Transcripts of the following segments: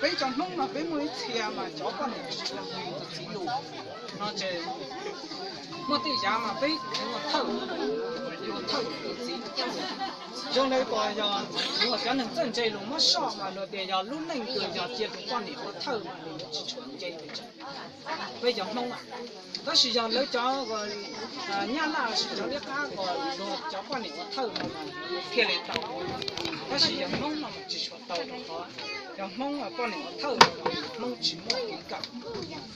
Peb cov Hmoob no peb muaj ib txhia mas cov poj niam tsis tshua mloog tus txiv lus no ces muaj tej yam mas peb yuav thawj, yuav thawj tus txiv. Zoo li uas yog luag cov neeg txawj ntse lus muab soj mas luag tias yog lub neej twg yog cia tus poj niam ua thawj mas nws yuav tsis tshua nce pes tsawg. Peb cov Hmoob, tab sis yog lawv cov Nyab Laj lossis cov liab qab uas luag cov poj niam ua thawj no mas thiaj li tau, tab sis yog Hmoob no mas tsis tshua tau rau qhov yog Hmoob poj niam ua thawj no mas Hmoob tsis muaj kev kawm,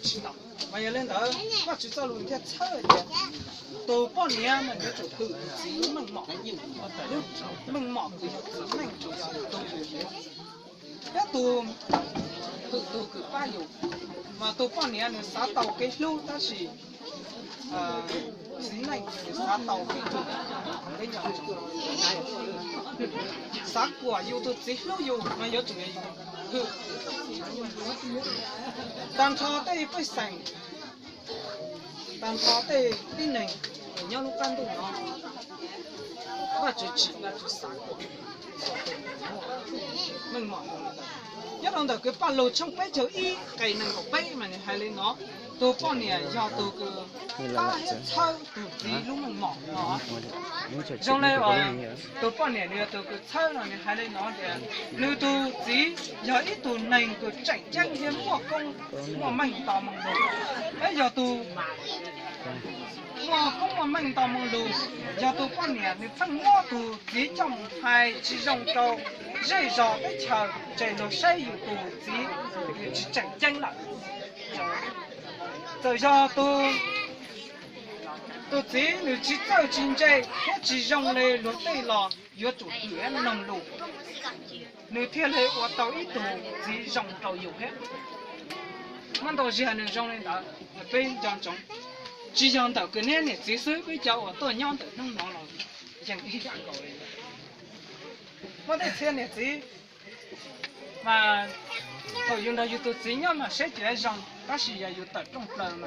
tsis tau. Mas yog li ntawd Vajtswv txoj lus thiaj txhawb tias tus poj niam mas yuav tsum hwm tus txiv lub meej mom, lub meej mom kws yog txiv neej tsuas yog tus yus yuav, thiab tus hwm tus kws pab yus. Mas tus poj niam nws xav tau kev hlub tab sis txiv neej nws xav tau kev hlub, xav kom yus tus txiv hlub yus mas yuav tsum yus hwm. Tag nrho tej pej xeem, tag nrho tej tib neeg uas nyob lub qab ntuj no, Vajtswv tsim Vajtswv xav kom meej mom. Nyob rau ntawm kws Paj Lug tshooj peb caug ib nqe nees nkaum peb mas nws hais li no, tus poj niam yog tus kws pab thiab txhawb tus txiv lub meej mom no. Zoo li uas tus poj niam nws yog tus kws txhawb no nws hais li no tias nws tus txiv yog ib tug neeg kws tseem ceeb thiab muaj koob muaj meej nto moo lug. Peb yog tus muaj koob muaj meej nto moo lug, yog tus poj niam nws pheej muab tus txiv coj mus hais tsis zoo rau zej zos teb chaws ces luag saib yus tus txiv nws tsis tseem ceeb lawm. Txawm yog tus txiv nws tsis txawj tsis ntse thiab tsis zoo li luag tej los yuav tsum hwm thiab mloog lus, nws thiaj li ua tau ib tug txiv zoo rau yus thiab. Muaj ntau zaug nws zoo li ntawd, peb nco ntsoov, tsis yog ntawm kws neb niam txiv xwb, peb cov uas tuaj nyob ntawm hnub no los yeej ib yam nkaus li. Muaj tej txhia niam txiv mas thaum yus nrog yus tus txiv nyob mas seb tsis zoo, tab sis yog yus tawm rooj plaws mas